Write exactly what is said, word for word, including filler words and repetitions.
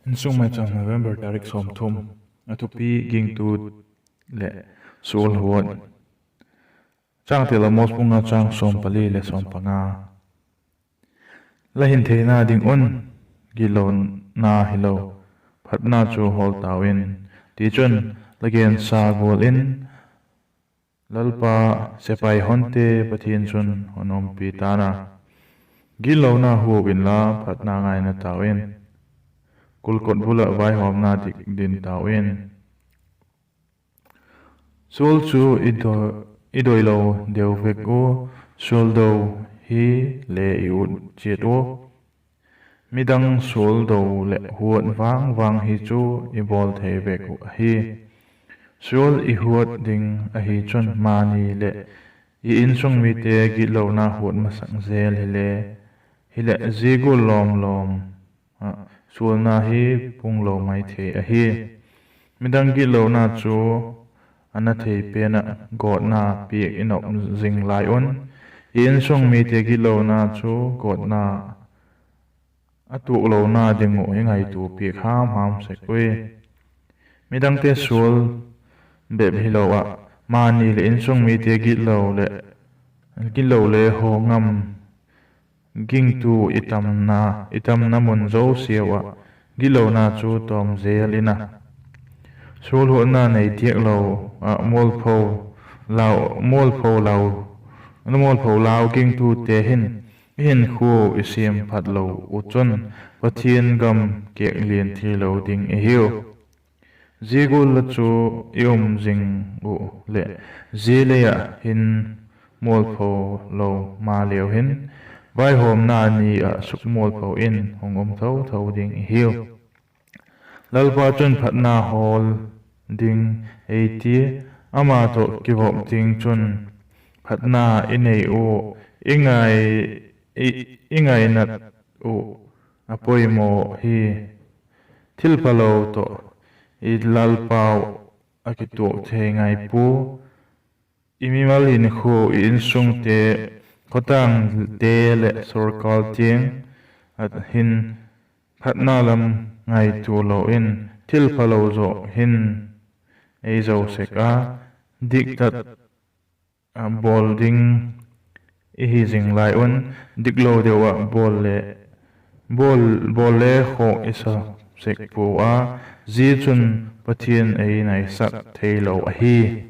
Insung Maicham, November tarik sawmthum. A thupi: Gingtu leh sual huat. Changtel: Amos bung nga, chang sawm pali leh sawm panga. La hin theina ding un gitlona hilo, phatna chu hawl tau in; tichun, la gensa gual in Lalpa, sepai honte Pathian chun hun umpi ta'n a. Gitlona huau inla, phatna ngaina tau in; kulkot bul ah vaihawmna dik din tau in. Sual chu i do, i doilo deu vek ua, sual do hi le i ut chiat ua. Midang sual do leh huat vang vang hi chu i bawl thei vek uh ahi. Sual i huat ding ahi chun mani leh i insung mite gitlona huat masak zel hile, hileh zia gual lawm lawm ah sualna hi pung lo mai thei ahi. Midang gitlona chu a na thei pen ah gawtna piak i nop zing lai un, i insung mite gitlona chu gawtna a tuaklona ding uh i ngaitua piak ham ham sek ui. Midangte sual bep hilo ah, mani leh insung mite gitlo le, gitlo le haw ngam gingtu i tamna, i tamna mun zosiau ah gitlona chu tawm zel in a. Sual huatna nei diak lo ah mualpho lau, mualpho lau, mualpho lau gingtute hin i hinkhuau i siam phat lo uh chun Pathian gam kêk lian theilo ding i hiu. Zia gual la chu i um zing uh leh, zia lei ah hin mualpho lo maleu hin, vaihawmna ni ah sukmualpho in hung um tho tho ding i hiu. Lalpa chun phatna hawl ding ei tia, ama tawh kivop ding chun phatna i nei ua, i ngai, i, i ngainat uh a poimaw hi. Thilphalo tawh i Lalpau a kituak thei ngai pua. I mimal hinkhua, i insungte, khawtangte leh sorkar tiang ah hin phatna lam ngaitua lo in, thilphalo zaw hin ei zo sek a, diktat bawl ding i hi zing lai un, diklo deu ah bawl le, bawl, bawl le khawk i sa sek pua a, zia chun Pathian ei naisak theilo ahi.